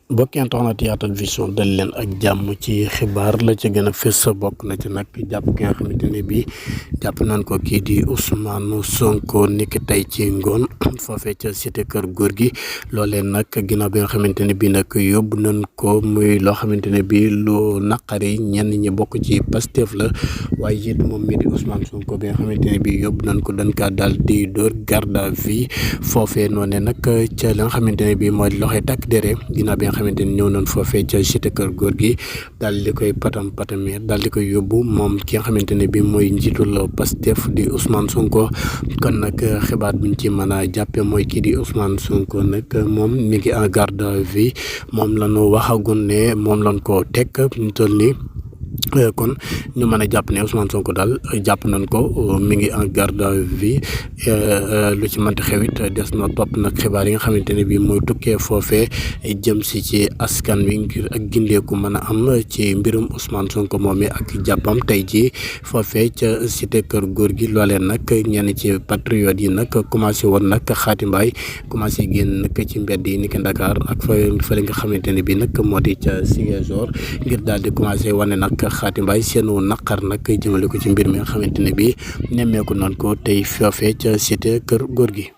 mbokk internet Yatal Vision dal leen ak jàmm ci xibaar la ci gën a fës bokk na ci nag jàpp ki nga xamante ne bii jàpp nañ ko kii di Ousmane Sonko niki tey ci ngoon foofee ca cité kër góor gi loolee nag ginnaaw bi nga xamante ne bii nag yóbbu nañ ko muy loo xamante ne bii lu naqari ñenn ñi bokk ci Pastef la waaye it moom mii di Ousmane Sonko bi nga xamante ne bii yóbbu nañ ko dañ kaa daal di dóor garde à vue foofee noonu nag ca li nga xamante ne bii mooy loxoy takk dere ginnaaw bi nga xamante ni ñëw nañ foofee ca cité kër góor gi daal di koy patamee daal di koy yóbbu moom ki nga xamante ne bii mooy njiitul Pastef di Ousmane Sonko kon nag xibaar biñ ci mën a jàppe mooy kii di Ousmane Sonko nag moom mi ngi en garde à vue moom la ñu waxagun ne moom lañ ko teg ñu toll nii. kon ñu mën a jàpp ne Ousmane Sonko daal jàpp nañ ko mi ngi en garde à vue lu ci mënti xewit des na topp nag xibaar yi nga xamante ne bii mooy tukkee foofee jëm si ci askan wi ngir ak gindeeku mën a am ci mbirum Ousmane Sonko moom mi ak jàppam tey jii foofee ca cité kër góor gi loolee nag ñenn ci patriotes yi nag commencé woon nag xaatimbaay commencé génn nag ci mbedd yi ni ki Dakar ak fële nga xamante ne bii nag moo di ca Ziguinchor ngir daal di commencé wane nag Xaati Mbaay seenu naqar nag jëmale ko ci mbir mi nga xamante ne bii nemmeeku nañ ko tey foofee ca cité kër góor gi.